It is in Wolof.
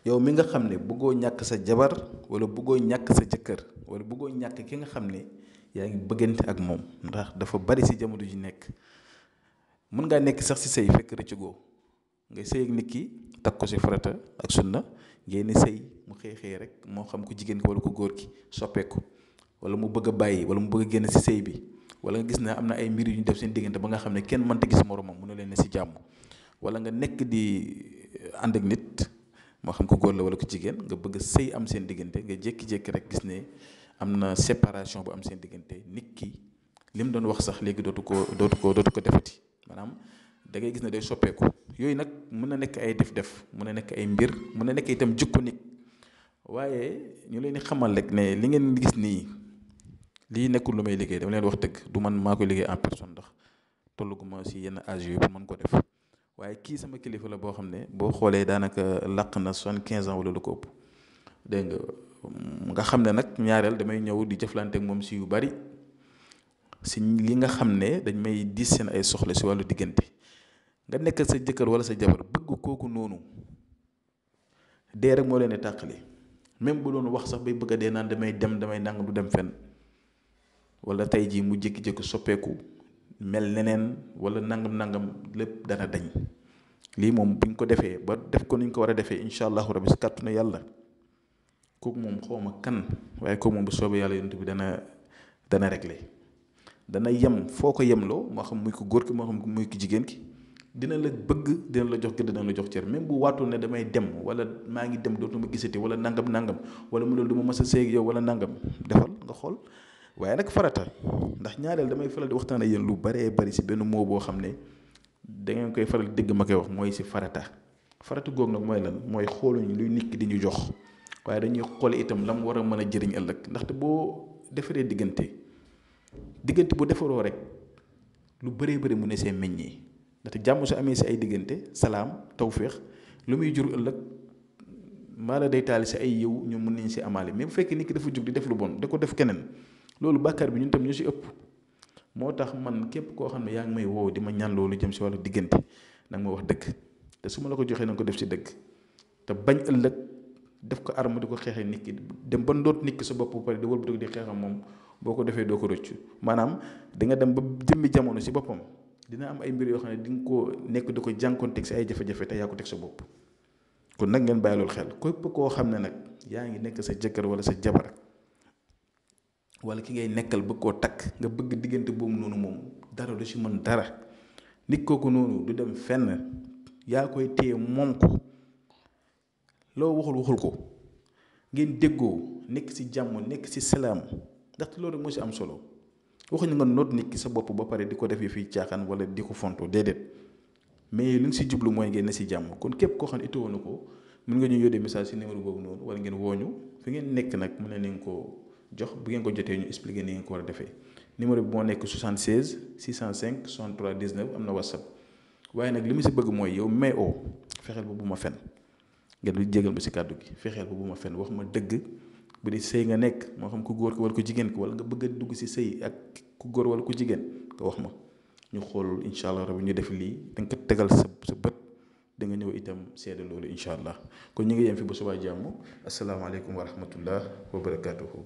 yow mi nga xam ne bëggoo ñàkk sa jabar wala bëggoo ñàkk sa jëkkër wala bëggoo ñàkk ki nga xam ne yaa ngi bëggante ak moom ndax dafa bari ci jamono ji nekk mën ngaa nekk sax ci sëy fekk rëccugoo ngay sëy ak nit ki takk ko ci farata ak sunna ngeen ni sëy mu xëy rek moo xam ko jigéen ki wala ko góor ki soppeeku wala mu bëgg a bàyyi wala mu bëgg a génn ci sëy bi wala nga gis ne am na ay mbir yu ñu def seen diggante ba nga xam ne kenn mënta gis moromam mu ne leen ne ci jàmm wala nga nekk di ànd ak nit moo xam ko góor la wala ko jigéen nga bëgg sëy am seen diggante nga jékki-jékki rek gis ne am na séparation bu am seen diggante nit ki li mu doon wax sax léegi dootu ko defati maanaam da ngay gis ne day soppeeku yooyu nag mën na nekk ay def-def mën na nekk ay mbir mën na nekk itam jikko nit waaye ñu leen di xamal rek ne li ngeen gis nii lii nekkul lu may liggéey dama leen wax dëgg du man maa koy liggéey en personne ndax tolluguma si yenn âge yooyu pour mën ko def waaye kii sama kilifa la boo xam ne boo xoolee daanaka làq na 75 ans wala lu ko ëpp dégg nga xam ne nag ñaareel damay ñëw di jëflante ak moom si yu bari si li nga xam ne dañ may diis seen ay soxla si wàllu diggante nga nekk sa jëkkër wala sa jabar bëgg kooku noonu dee rek moo leen di tàqali même bu doon wax sax bay bëgg a dee naan damay nangam du dem fenn wala tey jii mu jékki-jékki soppeeku mel neneen wala nangam lépp dana dañ lii moom buñ ko defee ba def ko niñ ko war a defee incha allahu rabi si kàttanu yàlla kooku moom xawma kan waaye kooku moom bu soobee yàlla yonent bi dana réglé dana yem foo ko yemloo moo xam muy ko góor ki moo xam muy ko jigéen ki dina la bëgg dina la jox gëdd dina la jox cër même bu waatul ne damay dem wala maa ngi dem dootuma gisati wala nangam wala mu ne du ma mës a seeg yow wala nangam defal nga xool waaye nag farata ndax ñaareel damay faral di waxtaan ak yéen lu baree bari si benn moo boo xam ne da ngeen koy faral dégg ma koy wax mooy si farata googu nag mooy lan mooy xooluñu luy nit ki di ñu jox waaye dañuy xool itam la mu war a mën a jëriñ ëllëg ndaxte boo defaree diggante bu defaroo rek lu bëree bëri mu ne see meññee ndaxte jàmm su amee si ay diggante salaam tawféex lu muy jur ëllëg maa la day taali si ay yiw ñu mën nañ si amaale mais bu fekkee nit ki dafa jug di def lu bon da ko def keneen loolu bàkkaar bi ñun tam ñu si ëpp moo tax man képp koo xam ne yaa ngi may woo di ma ñaan loolu jëm si wàllu diggante nag ma wax dëgg te su ma la ko joxee na nga ko def si dëgg te bañ ëllëg def ko arme di ko xeexee nit ki dem ba ndoot nit ki sa bopp bu pare di wëlbatiku di xeexam moom boo ko defee doo ko rëccu maanaam di nga dem ba jëmmi jamono si boppam dina am ay mbir yoo xam ne di nga ko nekk di ko jànkoonteeg si ay jafe-jafe te yaa ko teg sa bopp kon nag ngeen bàyyi loolu xel képp koo xam ne nag yaa ngi nekk sa jëkkër wala sa jabar wala ki ngay nekkal bëgg koo takk nga bëgg diggante boobu noonu moom dara du si mën dara nit kooku noonu du dem fenn yaa koy téye moom ko loo waxul ko ngeen déggoo nekk si jàmm nekk si salaam ndaxte loolu moo si am solo waxuñu nga noot nit ki sa bopp ba pare di ko defee fii caaxaan wala di ko fonto déedéet mais li nga si jublu mooy ngeen ne si jàmm kon képp koo xam ne itoo na ko mën nga ñu yónnee message si numéro boobu noonu wala ngeen wooñu fi ngeen nekk nag mën na leen ko jox bu ngeen ko jotee ñu expliqué ni ngeen ko war a defee numéro bi moo nekk 76 605 63 19 am na whatsapp waaye nag li mu si bëgg mooy yow may oo fexeel ba bu ma fen ngeen di jégal ma si kàddu gi fexeel ba bu ma fen wax ma dëgg bu di sëy nga nekk moo xam ku góor ki wala ku jigéen ki wala nga bëgg a dugg si sëy ak ku góor wala ku jigéen nga wax ma ñu xool incha allah rabi ñu def lii da nga ko tegal sa bët da nga ñëw itam seede loolu incha allah kon ñu ngi yem fi ba subaa jàmm asalaamaaleykum wa rahmatullah wa barakaatuhu